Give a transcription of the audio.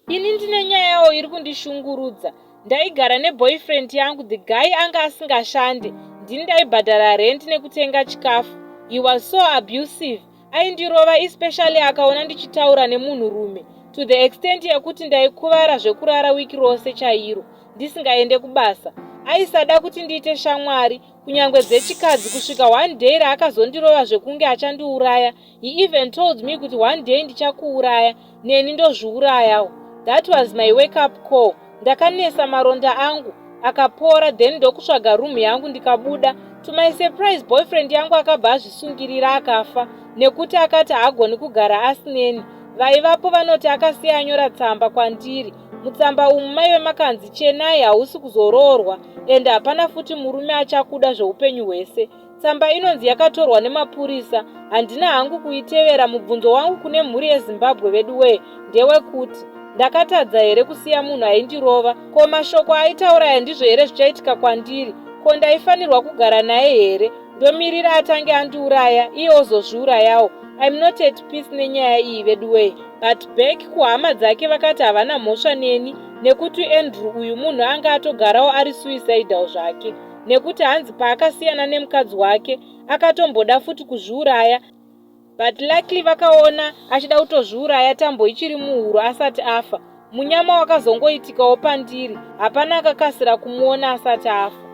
Ini ndine nyayawo iri kundishungurudza. Ndaigara neboyfriend yangu the guy anga asingashande ndini ndaibhadhara rent nekutenga chikafu. He was so abusive aindirova especially akaona ndichitaura nemunhurume to the extent yekuti ndaikuvara zvekurara wiki rose chairo ndisingaende kubasa. Aisada kuti ndiite shamwari kunyangwe dzechikadzi kusvika one day raakazondirova zvekunge achandiuraya. He even told me kuti one day ndichakuuraya neni ndozviurayawo. That was my wake up call. Ndakanesa maronda angu akapora then ndokutsvaga room yangu ndikabuda. To my surprise boyfriend yangu akabva azvisungirira akafa nekuti akati haagoni kugara asineni. Vaivapo vanoti akasiya anyora tsamba kwandiri. Mutsamba umu maive makanzi Chenai hausi kuzoroorwa ende hapana futi murume achakuda zveupenyu hwese. Tsamba inonzi yakatorwa nemapurisa. Handina hangu kuitevera. Mubvunzo wangu kune mhuri yeZimbabwe veduwee ndewekuti ndakatadza here kusiya munhu aindirova? Ko mashoko aitaura aya ndizvo here zvichaitika kwandiri? Ko ndaifanirwa kugara naye here? Ndomirira atange andiuraya iye ozozviurayawo? I'm not at peace nenyaya iyi veduwee. But back kuhama dzake vakati havana mhosva neni nekuti Andrew uyu munhu anga atogarawo ari suicidal zvake. Nekuti hanzi paakasiyana nemukadzi wake akatomboda futi kuzviuraya but luckily vakaona achida kutozviuraya tambo ichiri muhuro asati afa. Munyama wakazongoitikawo pandiri hapana akakasira kumuona asati afa.